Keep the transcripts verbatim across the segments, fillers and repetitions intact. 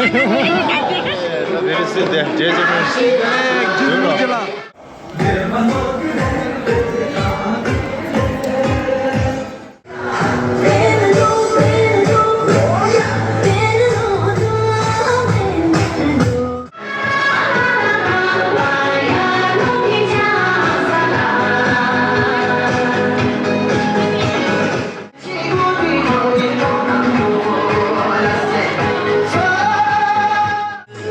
ད་དེ་རིང་སྲིད་དེ་རྗེས་ཅན་ཞིག་ཡོད་རོགས།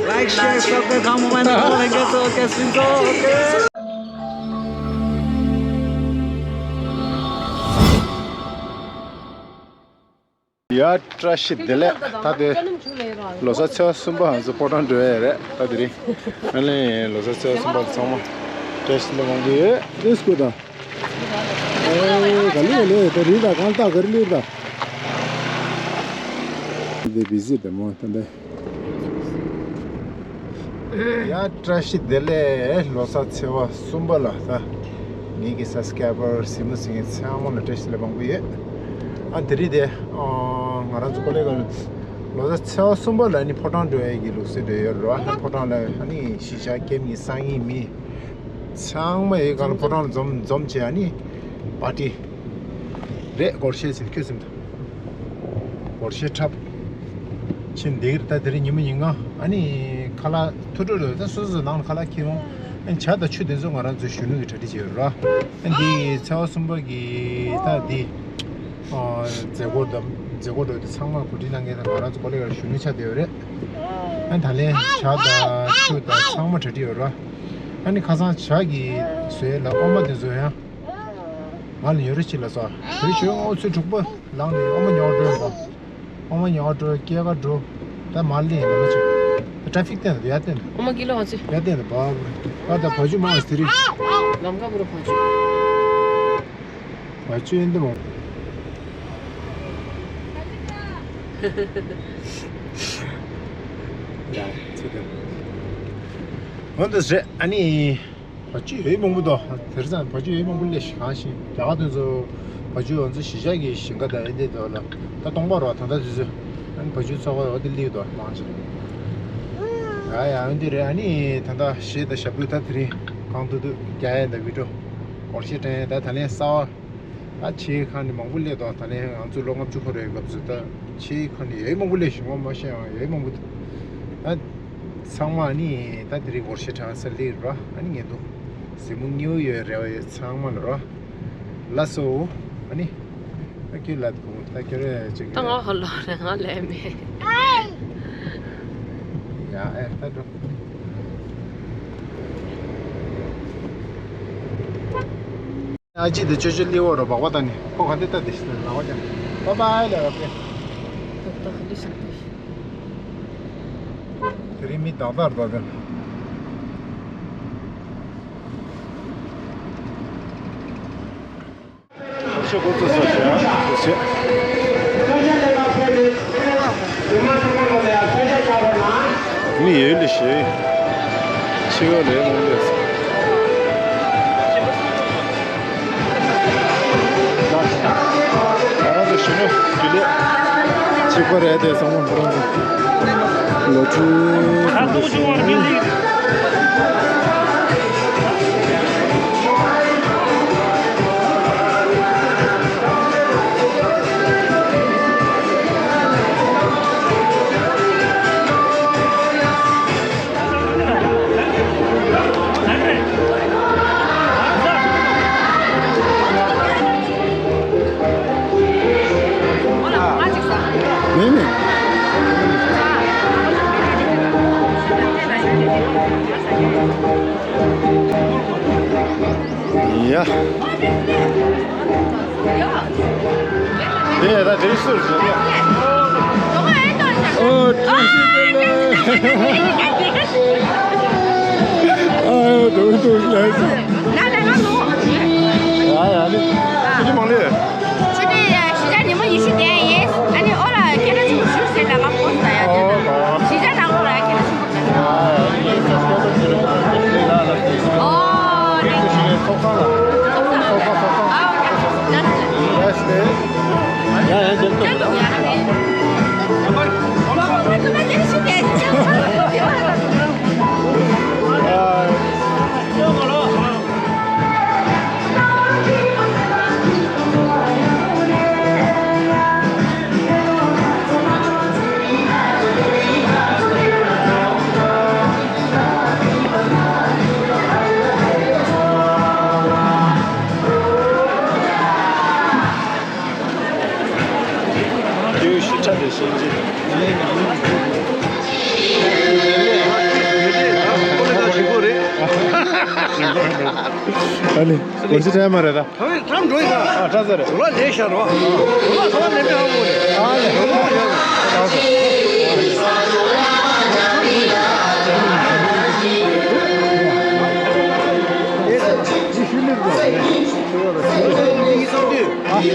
Like, share, subscribe, comment, and all, and get so, get so, okay. ཡ། བཀྲ་ཤིས་བདེ་ལེགས། ད་དེ་ལོ་གསར་ཚེས་པ་གསུམ་པ་ང་ཚོ་ཕོ་བྲང་འགྲོ་ཡ་རེད། ད་དེ་རིང་ཨ་ནི་ལོ་གསར་ཚེས་པ་གསུམ་པ་ཚང་མ་བཀྲ་ཤིས་བདེ་ལེགས་མང་པོ་ཡོད། ཨེ་སྐུ་དང་། ཨེ་ག་ལེ་ལེ་ད་རིང་ད་གང་ལྟ་ག་རེ་ལེ་ད། འདི་བི་ཟི་དེ་མོ་ད་འདི། ཡ། བཀྲ་ཤིས་བདེ་ལེགས། ལོ་གསར་ཚེས་པ་གསུམ་པ་ལ་ད་ངེད་ཀྱི་སབ་སི་ཀ་རའི་བར་གཟིགས་མོ་གཟིགས་མཁན་ཚང་མ་ལ་བཀྲ་ཤིས་བདེ་ལེགས་མང་པོ་ཡོད། ཨ་དེ་རིང་དེ་ཨ་ང་རང་ཚོ་ཀོ་ལེ་གལ་ལོ་གསར་ཚེས་པ་གསུམ་པ་ལ་ཨ་ནི་ཕོ་བྲང་འགྲོ་ཡས་ཀྱི་ལུགས་སྲོལ་འདྲ་ཡོད་རེད་བ། ཕོ་བྲང་ལ་ཨ་ནི་གཞིས་ཆགས་ཁྱིམ་གྱི་སང་ཉིན་མི་ཚང་མ་ཡི་གང་ལ་ཕོ་བྲང་ལ་འཛོམས་འཛོམས་བྱས་ཨ་ནི་པར་ཊི་རེད། སྒོར་གཞས་ཟིན་ཁྱོད་ཟིན་ད། སྒོར་གཞས་འཁྲབ་ཕྱིན་བསྡད་ཀྱི་རེད། ད་དེ་རིང་ཉི་མ་ཉིན་གང་ཨ་ནི་ཁ་ལག་ཐུག་འགྲོ་རེད། ད་སོ་སོ་ནང་ལ་ཁ་ལག་འཁྱེར་འོང་། ཨ་ནི་ཇ་དང་ཆུ་དེ་ཚོ་ང་རང་ཚོའི་གཞོན་ནུ་གི་གྲ་སྒྲིག་བྱས་ཡོད་ར། ཨ་ནི་འདི་ཚེས་པ་གསུམ་པ་གི་ད་འདི་ཨ་མཛད་སྒོ་དང་མཛད་སྒོ་འགྲོ་དེ་ཚང་མ་གོ་སྒྲིག་གནང་མཁན་དང་ང་རང་ཚོ་ཀོ་ལེ་གལ་གཞོན་ནུ་ཆགས་བསྡད་ཡོད་རེད། ཨ་ནི་ད་ལན་ཇ་དང་ཆུ་དང་ཚང་མ་གྲ་སྒྲིག་ཡོད་ར། ཨ་ནི་ཁ་སང་ཇ་གི་བཟོས་ལ་ཨོ་མ་དེ་ཚོ་ཡང་ང་ལ་ཉོ་རེ་བྱེད་ལ་སོ། དེ་ཞོན་ཨོ་ཚོད་དྲུག་པ་ལངས་ནས་ཨོ་མ་ཉོ་འགྲོ་ཡོད་པ། ཨོ་མ་ཉོ་འགྲོ་སྐྱེལ་ག་འགྲོ། ད་མ་ལེན་ལ་མ་ཆུ། ད་ཊ་ཕིག་བསྟན་ཡ་བསྟན། ཨོ་མ་ཀི་ལོ་ང་ཚོས། ཡ་བསྟན་ད་བ། བ་ད་བ་ཆུ་མང་སི་རི། ལམ་ཁ་བུ་ར་བ་ཆུ། བ་ཆུ་ཡིན་འདི་མོ། ཡ་ཚེ་དེ། འོན་ཏེ་རེད་ཨ་ནི། བ་ཕྱུགས་ཡོད་མང་པོ་འདུག་དེར་ཙང་བ་ཕྱུགས་ཡོད་མང་པོ་སླེབས་ཤག་ཤིང་རྒྱ་གར་དེ་ཚོ་བ་ཕྱུགས་ང་ཚོ་གཞིས་ཆགས་ཀྱི་ཞིང་ཁ་དང་ཨེ་འདྲ་འདུག་ལ། ད་སྟོང་པ་རོ་ད་ལྟ་དུས་ཚོད་ཨ་ནི་བ་ཕྱུགས་ཚོ་ཁ་འོ་དེ་སླེབས་འདུག་མང་ཆེ། ཡ་ཡ་ཨ་འདི་རེད། ཨ་ནི་ད་ལྟ་གཞས་དང་ཞབས་བྲོ་ད་དེ་རིང་གང་ཐུབ་ཐུབ་རྒྱག་ཡ་དང་བི་ཌིའོ་སྒོར་གཞས་སྤྲད་ཡ་ད་ད་ལན་གསར་བ། ད་ཆེ་ཁང་ནི་མང་པོ་སླེབས་འདུག་ད་ལན་ང་ཚོ་ལོ་ལྔ་བཅུ་འཁོར་བའི་སྐབས་སུ་ད་ཆེ་ཁང་ནི་ཡོད་མང་པོ་སླེབས་ཤིང་ངོ་མ་ཤེས་ཡང་ཡོད་མང་པོ་འདུག་ད་ཚང་མ་ནི་ད་དེ་རིང་སྒོར་གཞས་གྲགས་ས་སླེབས་ར། ཨ་ནི་ངེད་དུ་གཟིགས་མོ་དངོས་ཡོད་རེ་བ་ཡོད་ཚང་མ་ལ་ར། ལགས་སོ། ཨ་ནི་ད་ཁྱོད་ལ་དགོངས་ད་ཁྱོད་རེ་ཅིག་ད་ང་ཧ་ལོ་རེ་ང་ལས་མེད། ཡ་ཨེ་ད་འགྲོ། ཨ་ཅེ་དེ་ཅོ་ཅོ་ལི་འོ་རོ་བག་པ་ད་ནི་ཁོ་ག་འདི་ལྟ་དེ་ཤི་ལ་བ་ཀྱང་། པ་པ་ལ་བ་ཀྱང་། ཏག་ཏག་ལི་ཤི་ཏི། དེ་རིང་མི་དག་དར་དག་དར། ཤོག་གོ་ཚོད་ས་ཤ་ཤ། མི་ཡོད་ལེ་ཤེ། ཆེ་བ་ལས་མང་ལེ། ང་རང་ཚོ་གཞོན་ནུ་རྒྱུན་ལས་གཅིག་པ་རེད་དེ་བསམ་བློ་ཁོ་རང་ཚོ་ལོ་ཆུང་ཆུང་དེ་བྱུང་། མེད་མེད། ཡ། དེ་ད་དེ་སུར་བྱེད་ཡ། ཨོ་བཀྲ་ཤིས་བདེ་ལེགས། ཨོ་དུང་དུང་ལགས་སོ། ཡ་ཡ་ནི། ཁྱེད་ཀྱི་མང་ལེ། ཕྱི་དྲོའི་གཞིས་ཆགས་ཉིན་མོ་ཉི་ཤུ་བདུན་ཡིན། ཨ་ནི་ཨོ་ལ་སྐད་གྲགས་ཆེན་པོ་ཞིག་ཟེར་ལ་མ་གོ་ས་ཡ། ཨོ་ཨོ། གཞིས་ཆགས་ནང་ལོགས་ལ་སྐད་གྲགས་ཆེན་པོ་རེད། ཨ་ཡ་ཡ་ཡ་ཡ་ཡ། ཨོ། ཚོགས་ཁང་ལ། ཚོགས་ཁང་ཚོགས་ཁང་། ཨ་ཡ་ཡ་ཡ། ཡ་ཡ་ཡ། ཨ་ནི་གོ་ཅི་ཁྲ་མ་རེད་ད། ད་བས་ཁྲམ་འགྲོ་ཡི་ད། ཨ་ཁྲ་ཟེར། འོ་ལ་ལས་ཤར་རོ། འོ་ལ་ཁ་བ་ལས་མི་ཧ་གོ་རེད། ཨ་ལས། འོ་ལ་ཡོད་རེད། ཁྲ་ཟེར། ཨ་ལས། ཨ་ལས།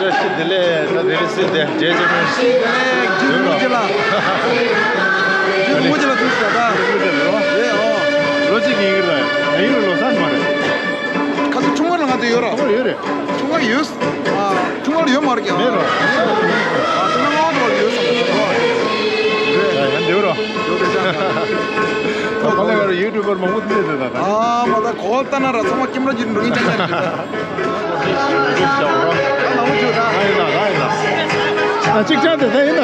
བཀྲ་ཤིས་བདེ་ལེགས། ད་དེ་རིང་སྲིད་དེ་འབྲས་ཅན་ནས། ཨེ། རྒྱུ་མུ་ཇི་ལ། རྒྱུ་མུ་ཇི་ལ་ཐུག་ས་ད། རེད་ཨོ། ལོ་གཅིག་ཡིན་གྱི་རེད། ང་ཡིན་ལོ་སར་མ་རེད། ཁ་ཚུ་ཆུང་མ་ལ་ང་དེ་ཡོད་ར། ཆུང་མ་ཡོད་རེད། ཆུང་མ་ཡོད། ཨ། ཆུང་མ་ལ་ཡོད་མ་རེད་ཀྱང་། མེད་རོ། ཨ། ཆུང་མ་ང་དེ་ལ་ཡོད་བསམ་རེད། ཡང་འདེའུ་རོ། ཡོད་རེད་ཅང་། ད་ཁ་ལས་ཀར་ཡུ་ཊུབ་པར་མང་པོ་ཐུག་ཡོད་དེ་ད་ད། ཨ་མ་ད་གོ་ལྟ་ན་ར་ཚང་མ་ཀེམ་ར་གྱི་འགྲོ་ཡིན་ཅང་ཅང་རེད། ཨ་ཅིག་ཅར་དེ་ད་ཡིན་ན།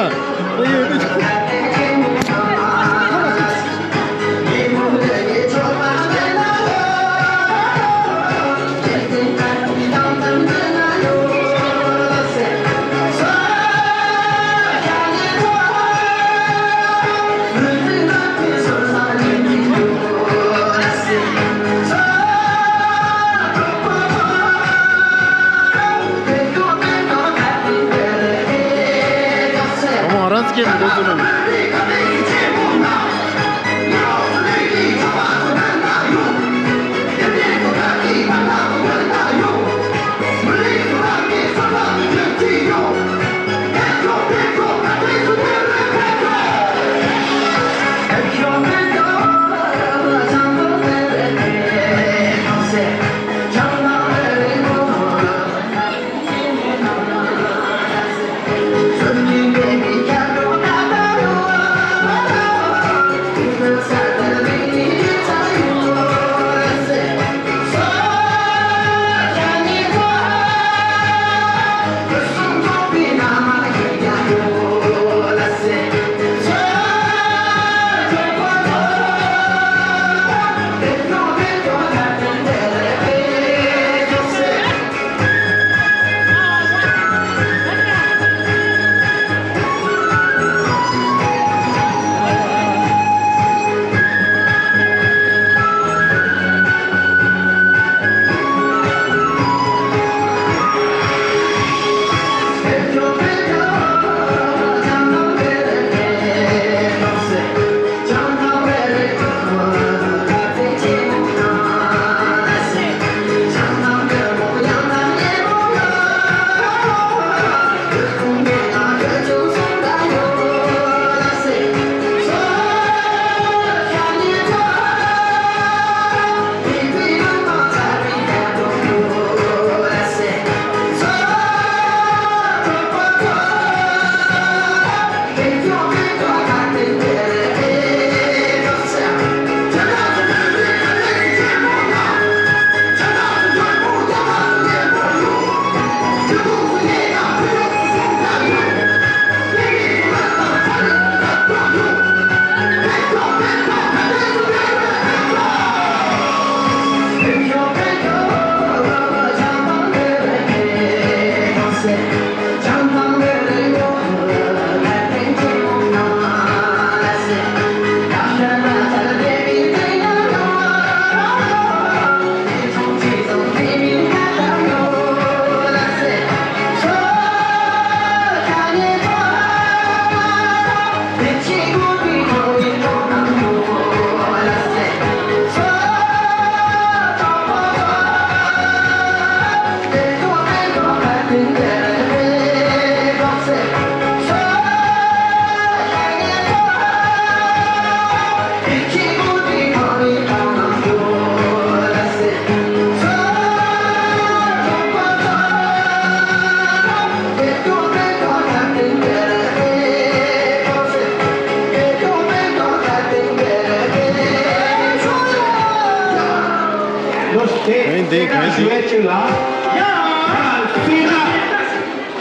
གན་འདི་གན་འདི། གསོལ་ཇ།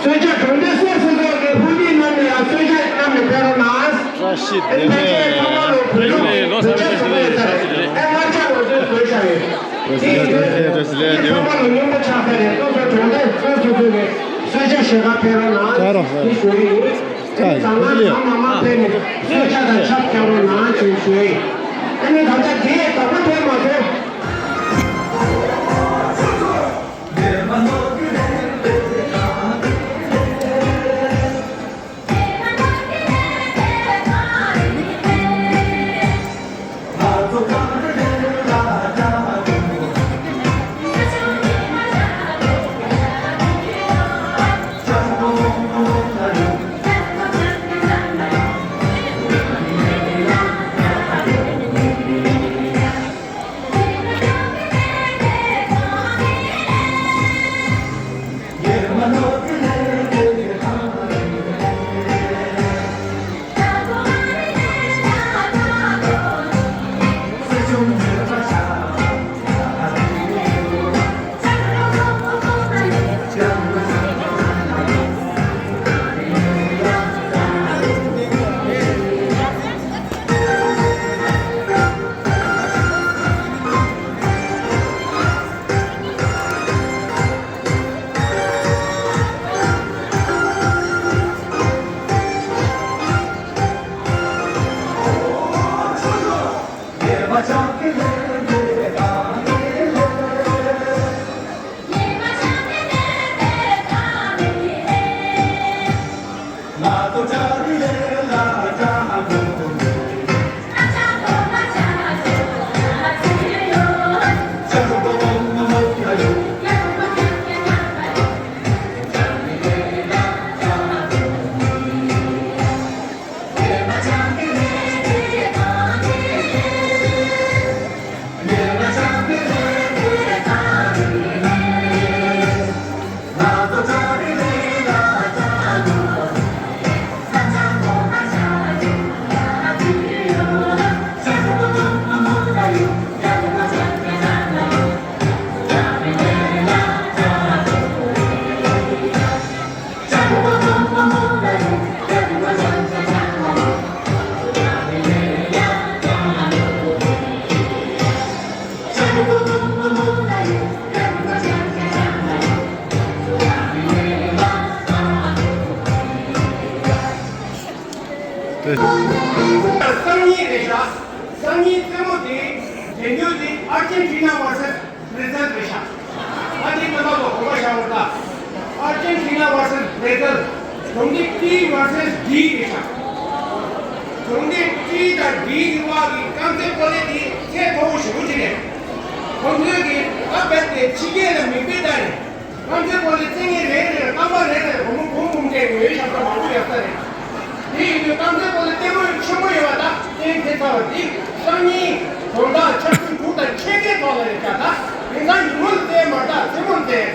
གསོལ་ཇ་གྲོང་སྡེ་སོ་སོ་སོགས་ཀྱི་ལྷུག་ནི་རྣམས་ལ་ཡང་གསོལ་ཇ་བསྣམས་ནས་ཕེབས་རོགས་གནང་། བཀྲ་ཤིས་བདེ་ལེགས། ཕེབས་ནས་ལོ་གསར་པའི་བཀྲ་ཤིས་བདེ་ལེགས། བཀྲ་ཤིས་བདེ་ལེགས། ཨེ་མར་ཆ་ལོ་ཚོད་བཟོས་བཞག་ཡོད། བཀྲ་ཤིས་བདེ་ལེགས། བཀྲ་ཤིས་བདེ་ལེགས། ཁྱེད་ཚང་མ་ལ་སྙིང་པོ་ཆགས་ས་རེད། སོ་སོ་གྲོང་སྡེ་སོ་སོ་སོ་གི་གསོལ་ཇ་ཞལ་ཁ་ཕེབས་རོགས་གནང་ཞེས་ཞུ་ཡི་ཡིན། ཁྱེད་ཚང་མ་ཚང་མ་མ་ཕེབས་ནས་གསོལ་ཇ་དང་ཆབ་བཀྱག་རོགས་གནང་ཞེས་ཞུ་ཡི། ཨ་ནི་ད་ཆ་དེ་དང་པོ་ཐོན་མ་སོང་། སང་ཉིན་རེད་ཤག་སང་ཉིན་རྩེད་མོ་དེ་འགྲན་རྒྱུ་དེ་ཨར་ཇེན་ཊི་ན་ཝར་སེ་སི་བྷ་ར་ཛིལ་རེད་ཤག་ཨ་ནི་རྣམ་པ་ཚོ་དགོངས་པ་བཞག་རོགས་གནང་། ཨར་ཇེན་ཊི་ན་ཝར་སེ་སི་བྷ་ར་ཛིལ། གྲོང་སྡེ་ཊི་ཝར་སེ་སི་ཌི་རེད་ཤག་གྲོང་སྡེ་ཊི་དང་ཌི་གི་དབར་གྱི་རྐང་རྩེད་སྤོ་ལོ་དེ་ཚད་མཐོ་པོ་ཞེ་པོ་ཅིག་རེད། ཁོང་ཚོས་ཀྱིས་ཨ་བེད་དེ་ཕྱི་རྒྱལ་ལ་མིག་དཔེ་ལྟ་ནས། རྐང་རྩེད་སྤོ་ལོའི་རྩེད་མཁན་རེ་རེར་རྐང་པ་རེ་རེར་སྒོར་མོ་འབུམ་འབུམ་སྤྲད་དགོས་ཡོད་ཤག་ས་མང་པོ་ཡོད་ས་རེད། དེ་ཡིན་དུས་རྐང་རྩེད་སྤོ་ལོ་ལྟད་མོ་ཆེན་པོ་ཡོད་པ་དང་གཏན་འཁེལ་ཚར་བ་དེ་སང་ཉིན་དགོང་དག་ཆར་ཆུ་དྲུག་དང་ཕྱེད་ཀའི་ཐོག་ལ་རེད་ཤག་ད་དེང་སང་ཉིན་མོ་ལ་རྩེད་མ་རེད། ད་མཚན་མོ་ལ་རྩེད།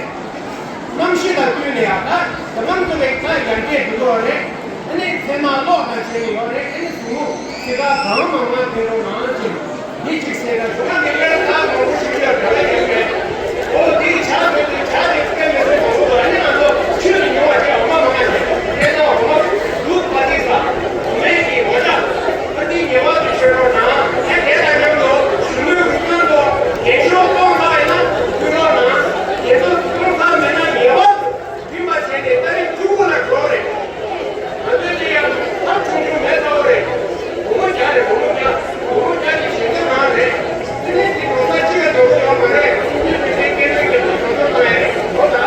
གནམ་གཤིས་དང་བསྟུན་ནས་ཡ་ད་ད་ལམ་དུ་རེད། ད་ཡར་རྒྱས་འགྲོ་གི་རེད། ཨ་ནི་ཚལ་མ་གློག་དང་བྱས་ནས་ཡོད་རེད། ཨ་ནི་གཟུགས་མོ་དེ་ག་གང་མང་མང་ཕེབས་རོགས་གནང་ཅིང་། མི་གཅིག་བསད་ན་གཞུང་ལ་མི་ལ་ད་མང་པོ་ཞིག་ཡོད་རེད་ཡོད་རེད། འོ་དེ་བྱ་དགོས་དུས་བྱ་དེ་སྐད་མི་སྲིད་མང་པོ་འདུག་ཨ་ནི་ང་ཚོ་ཆོས་ལ་ཉུང་བ་ཅིག་འོ་མ་མང་ང་ཞིག་དེ་ལྟ་འོ་མ་ལུག་པ་ཏི་ས་འོ་མའི་གི་འོ་ཇ་ཨ་ཏི་ཉེ་བ་དུ་ཆོས་རོགས་གནང་། ཨ་དེ་དང་མཉམ་དུ་གཞོན་ནུའི་རུ་དཔོན་ཚོ་རྒན་ཤོས་སྟོང་ལྷག་ཡིན་ན་ཕུལ་རོགས་གནང་། དེ་ཚོ་སྟོང་ལྷག་མེད་ན་ཉེ་བ་དུ། རྒྱུན་མ་བྱས་ནས་ཏ་རིག་བཅུ་དགུ་ལ་འགྲོ་རེད། ང་ཚོའི་ཅི་ཡང་ཐབས་ཆུང་ཆུང་མེད་ཚ་བོ་རེད། སྒོར་མོ་བརྒྱ་རེད། སྒོར་མོ་བརྒྱ། སྒོར་མོ་བརྒྱ་ནི་ཞེ་ཚ་མང་རེད། དེ་ནས་དེ་གྲོང་ས་གཅིག་ལ་འགྲོ་གི་ཡོད་མ་རེད། སྲིད་སྐྱོང་སྤྱི་བདེ་སྐྱེ་ལོའི་རྒྱབ་སྐྱོར་གྲོང་ཚོར་བཏང་ཡ་རེད། འོ་ད་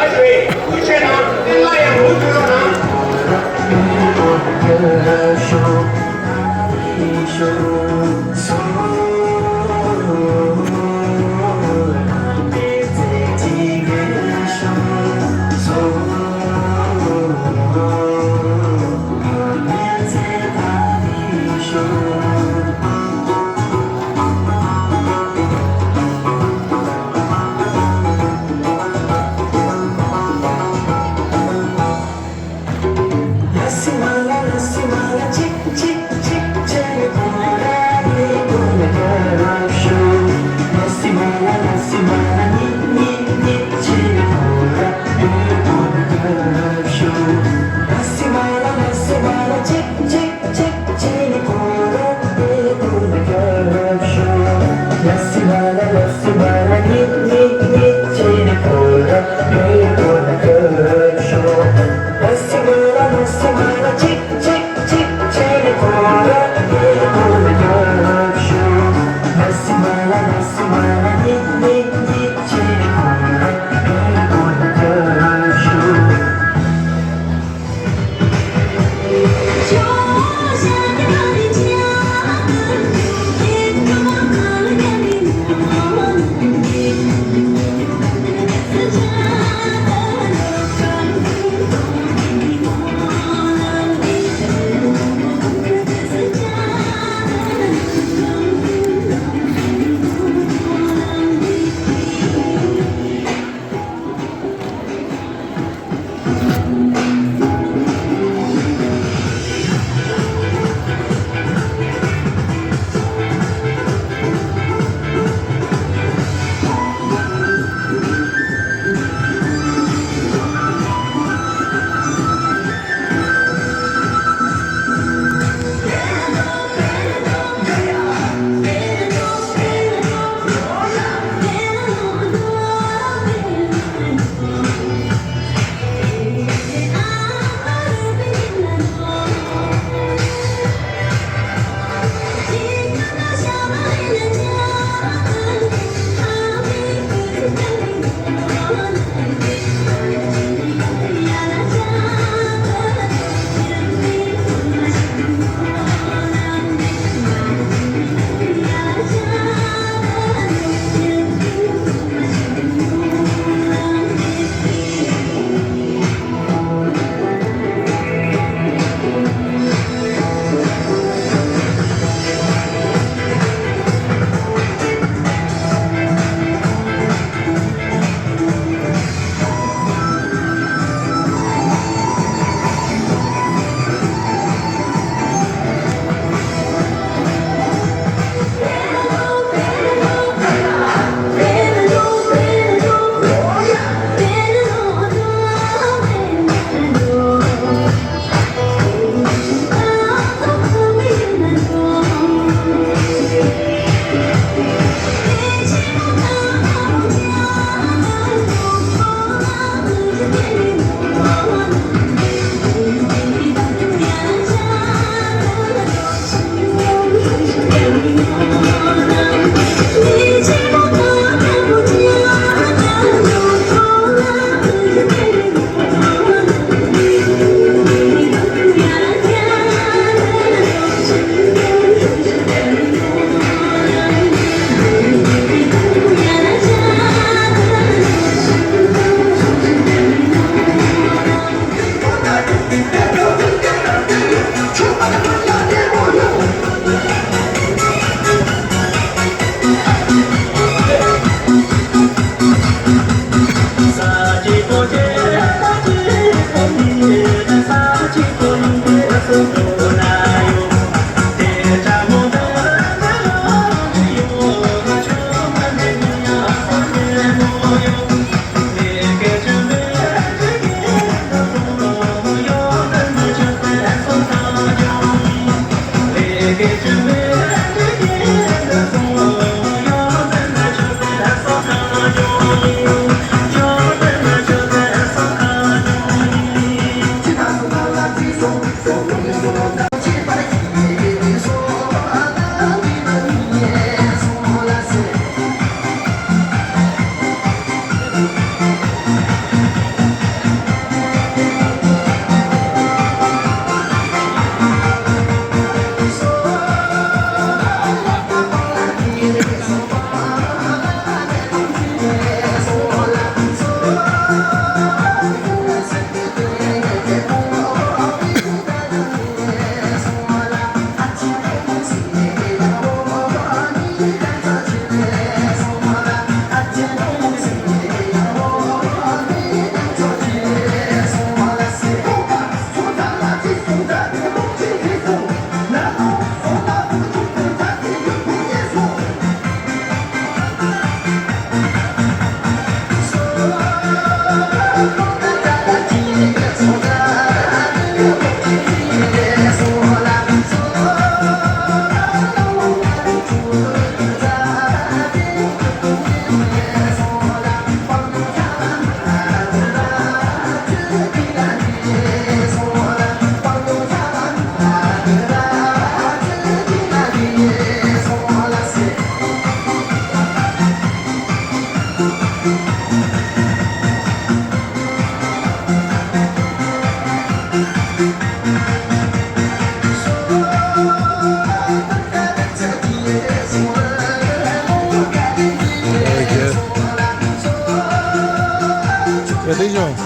བསྟན་སྐྱོང་།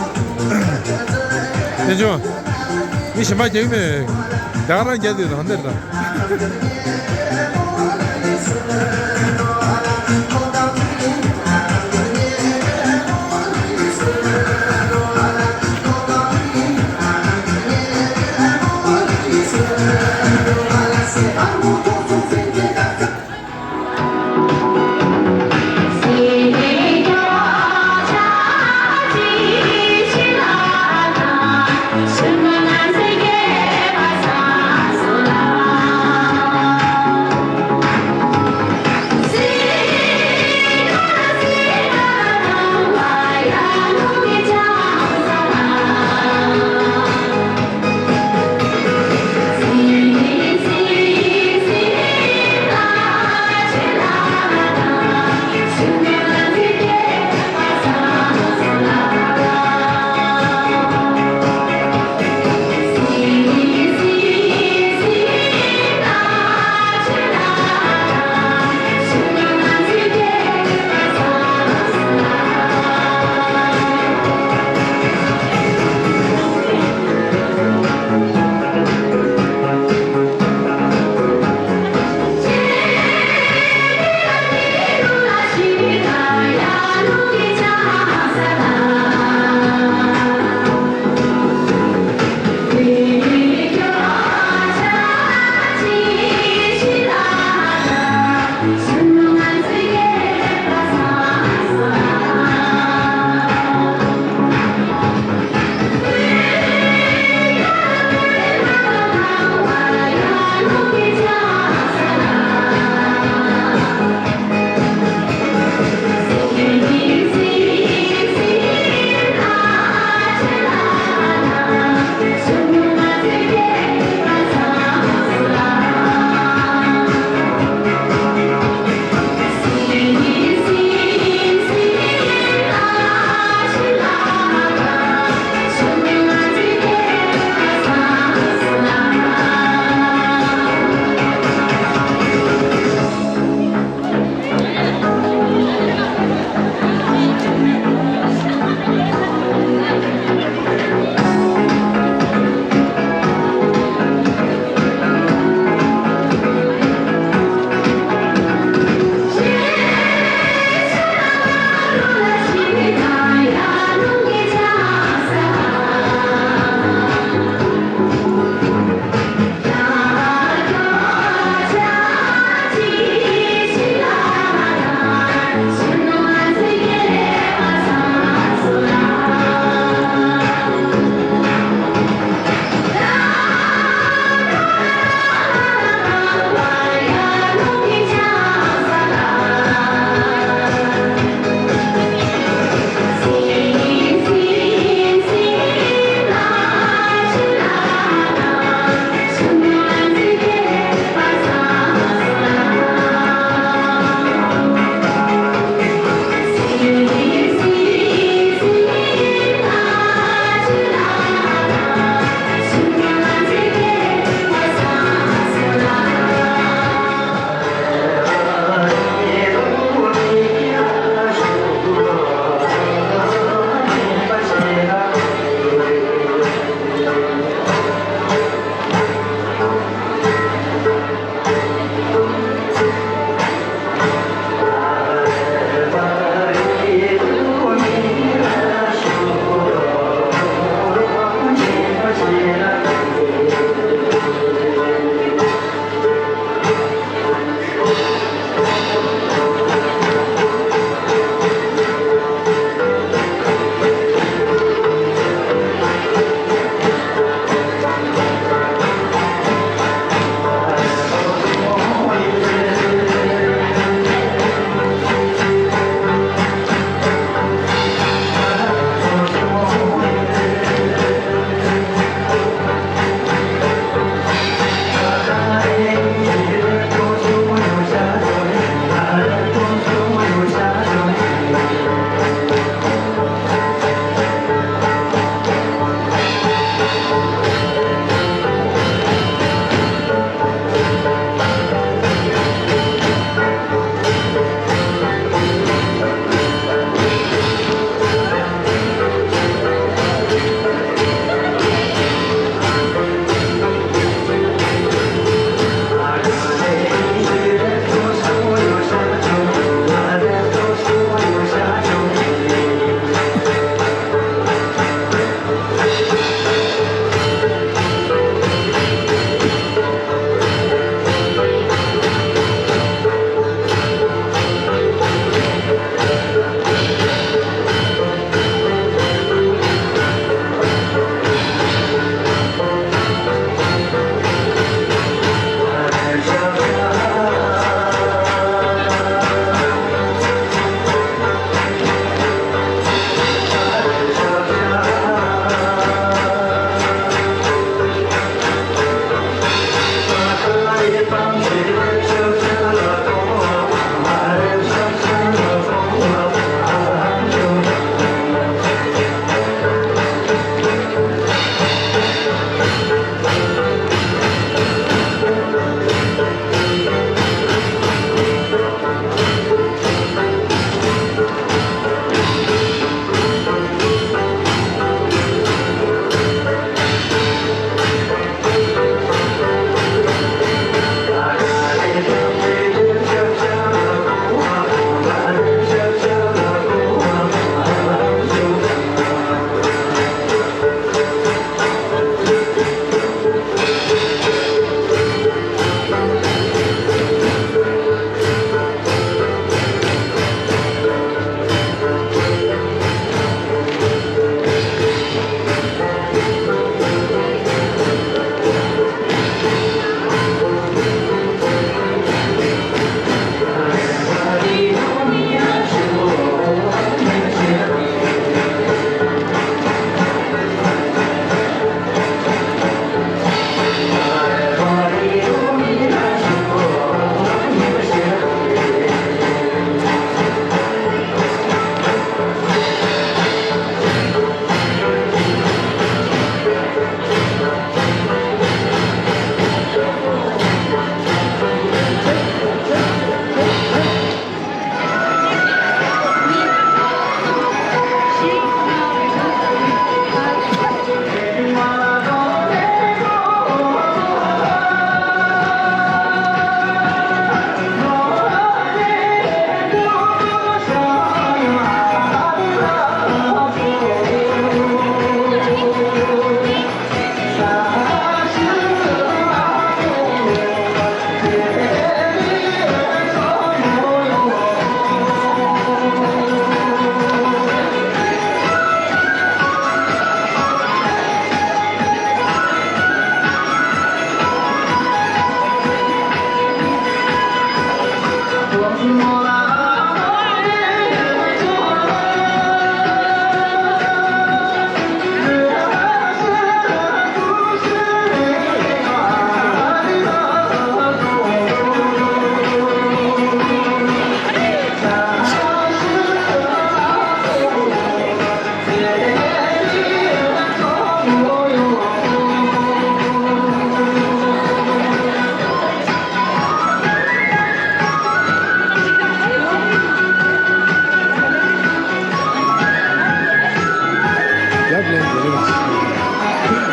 བསྟན་སྐྱོང་། མི་གཞན་པ་རྒྱག་གི་མེད། ད་ག་རང་རྒྱག་དུས་དང་འདིར་དང་།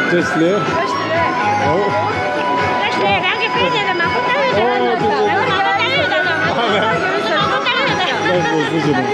བཀྲ་ཤིས་བདེ་ལེགས། ཨོ། བཀྲ་ཤིས་བདེ་ལེགས། རང་གི་ཕན་བདེ་ལ་མང་པོ་བལྟ་ཡོད་ད། ཨོ། མང་པོ་བལྟ་ཡོད་ད། མང་པོ་བལྟ་ཡོད་ད།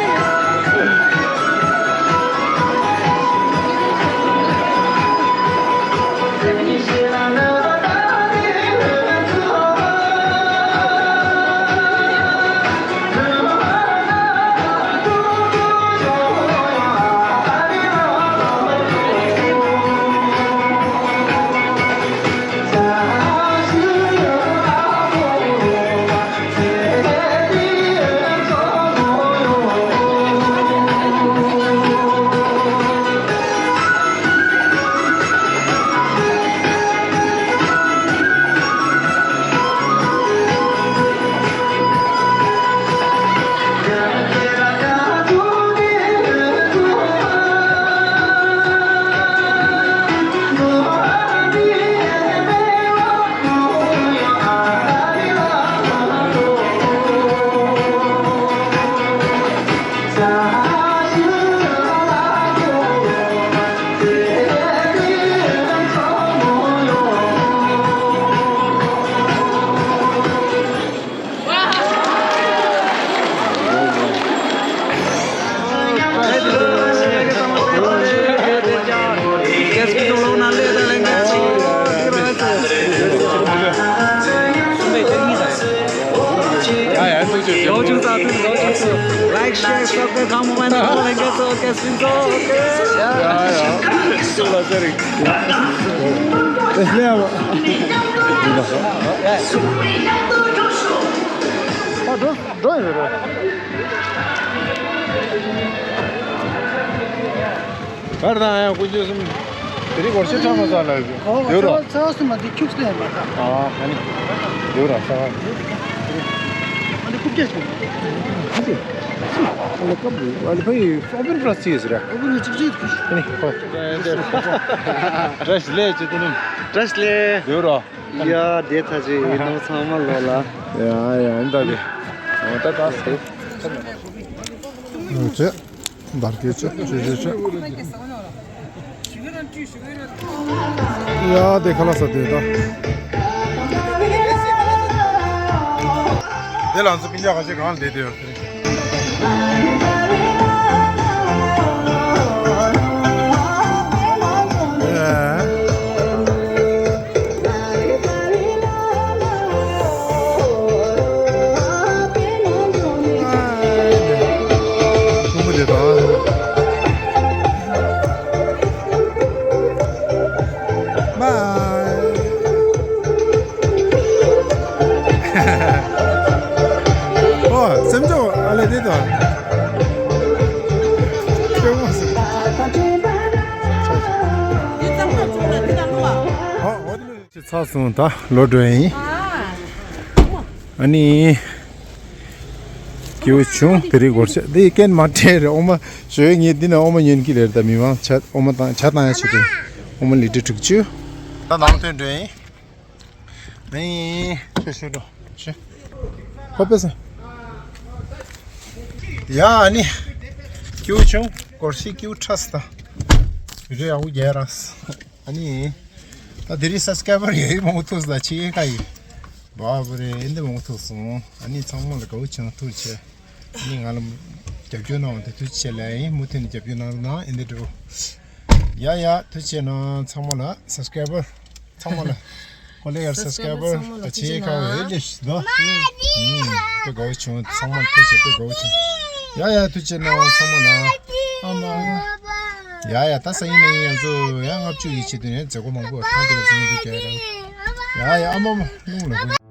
Like, share, subscribe, comment, all and get so, get so, okay. གར་དང་ཡང་དཀོན་མཆོག་གསུམ། དེ་རིང་སྒོར་གཞས་ཁྲ་མ་ཟ་ལ་ཡོད་རོ། ཚ་བ་སུ་མ་དེ་ཁྱུགས་སྟེ་ཡིན་པ་ད། ཨ་ཨ་ནི་ཡོད་ར་ས་བ། ཨ་ནི་རྐུབ་བཀྱག་ཞིག་ཨ་ནི་སྐབས་རེ་ཨ་ནི་ཕ་ཡི་ཨོ་བེན་པ་ལ་ཅི་ཡོད་ཟེར་ར། ཨོ་བེན་ཅིག་ཅིག་ཨ་ནི་ཕ། བཀྲ་ཤིས་བདེ་ལེགས་ཅི་ཏུ་ནི། བཀྲ་ཤིས་བདེ་ལེགས། ཡོད་རོ། ཡ་དེ་ཐ་ཅི་ཡིན་ནོ་ཚང་མ་ལོ་ལ། ཡ་ཡ་ཨ་ནི་ད་དེ། ཨ་ད་ད་སེ། ཡོད་ཅེ། བར་སྐད་ཆ་ཆོས་ཆོས་ཆོས། ཡ་དེ་ཁ་ལག་ཟ་དེ་ད། དེ་ལ་ཚོ་སྤུན་ཀྱག་ཁ་ཤས་གང་ལ་བསྡད་དེ་ཡོད། ཨོ་སེམས་ཆོག་ཨ་ལེ་དེ་དང་། ཁྱོད་མོ་སུ། ཨོ་ཨོ་དེ་ལོ། ཚར་སོང་ད་ལོག་འགྲོ་ཡིན། ཨ་ནི། སྐྱིད་པོ་བྱུང་། དེ་རིང་སྒོར་གཞས་འདི་རྐྱེན་མ་སྤྲད་རེད། ཨོ་མ་ཞོ་ཡོད་ངས་འདི་ན་ཨོ་མ་ཉོན་གྱི་རེད། ད་མི་མང་ཇ་ཨོ་མ་དང་ཇ་བཏང་ཡ་བྱེད་དུས་ཨོ་མ་ལི་ཊི་དྲུག་ཅུ། ད་ནང་ཐོན་འགྲོ་ཡིན། ཨ་ནི། ཆོས་ཆོས་འགྲོ་ཆོས། ཧོ་པེ་སེ། ཡ་ཨ་ནི། སྐྱིད་པོ་བྱུང་། སྒོར་གཞས་སྐྱིད་པོ་འཁྲབ་སོང་ད། བི་ཌིའོ་ཡག་པོ་རྒྱག་ར། ཨ་ནི། ད་དེ་རིང་སབ་སི་ཀ་རའི་བར་ཡོད་མང་པོ་ཐུག་ས་ཆེ་ཁ་ཡིན། བ་བ་རེ་འདི་མང་པོ་ཐུག་སོང་། ཨ་ནི་ཚང་མ་ལ་དགའ་བོ་བྱུང་། ཐུགས་རྗེ་ཆེ། ཨ་ནི་ང་ལ་རྒྱབ་སྐྱོར་གནང་བ་དེ་ཐུགས་རྗེ་ཆེ་ལབ་ཡིན། མུ་མཐུད་ནས་རྒྱབ་སྐྱོར་གནང་རོགས་གནང་། ཨེ་འདི་འགྲོ། ཡ་ཡ་ཐུགས་རྗེ་ཆེ་གནང་། ཚང་མ་ལ་སབ་སི་ཀ་རའི་བར་ཚང་མ་ལ། ཀོ་ལེ་ཡར་སབ་སི་ཀ་རའི་བར་ད་ཆེ་ཁ་བའི་ལེ་ཤི་དོ། དཔེ་དགའ་བོ་བྱུང་། ཚང་མ་ལ་ཐུགས་རྗེ་ཆེ། དཔེ་དགའ་བོ་བྱུང་། ཡ་ཡ་ཐུགས་རྗེ་ཆེ་གནང་། ཚང་མ་ལ། ཨ་མ། ཡ་ཡ་ད་སང་ཉིན་ནས་ཡང་ཚོ་ཡ་ལྔ་བཅུ་ཡི་ཆེད་དུ་ནས་མཛད་སྒོ་མང་པོ་ཐང་དེ་ལ་འཛིན་དུ་བསྐྱལ་ར། ཡ་ཡ་ཨ་མ་མ་རླུང་ལ་ཧུ།